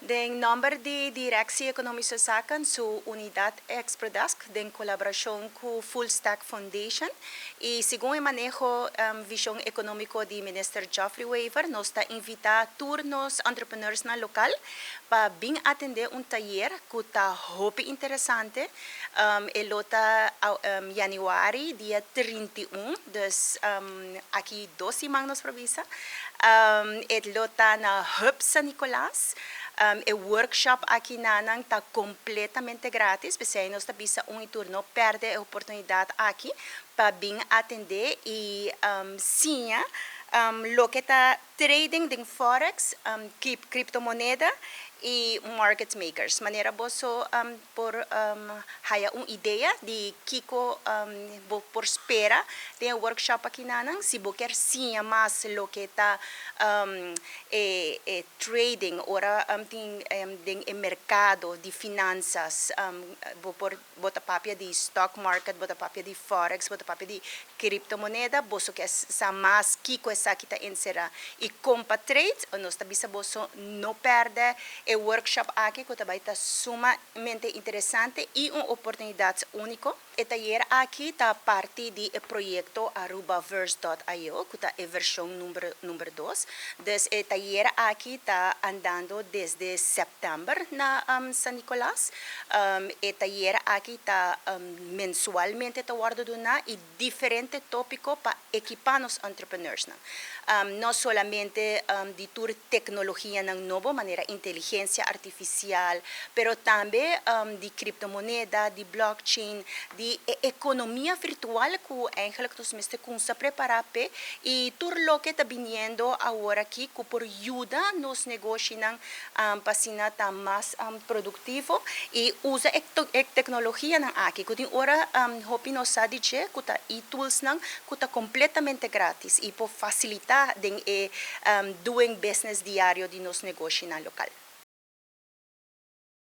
Den nomber di Directie Economische Zaken, su unidad Exprodesk, den colaboracion cu Full Stack Foundation y segun e maneho vision economico di Minister Geoffrey Wever, nos ta invita tur nos entrepreneurs na local pa bin atende un tayer cu ta hopi interesante. E lo ta januari dia 31, dus aki 2 siman nos por bisa. E lo ta na Hub San Nicolas. E workshop aki nan ta completamente gratis, pesey nos ta bisa un tur no perde e oportunidad aki pa bin atende y siña loke ta trading den forex, criptomoneda y market makers. Manera boso por haya un idea di kico bo por spera den workshop aki nan. Si bo kier siña mas loke ta e trading ora tin den e mercado di finanzas, bo por bo ta papia di stock market, bo ta papia di forex, bo ta papia di criptomoneda, boso kier sa mas kico esaki ta encera y con pa trade, nos ta bisa boso no perde e workshop aki, cu tambe ta sumamente interesante y un oportunidad unico. E tayer aki ta parti di e proyecto arubaverse.io, cu ta e version number 2. Dus e tayer aki ta andando desde september na San Nicolas. E tayer aki ta mensualmente ta wordo duna y diferente topico pa equipa nos entrepreneurs nan. No solamente di tur tecnologia nan nobo, manera inteligencia artificial, pero tambe di criptomoneda, di blockchain, di economia virtual cu eigenlijk nos mester cuminsa prepara p'e y tur loke ta biniendo awor aki cu por yuda nos negoshi nan pa asina ta mas productivo y usa e tecnologia nan aki cu tin ora hopi no sa di dje, cu ta e-tools nan cu ta completamente gratis y por facilita den e doing business diario di nos negoshi nan local.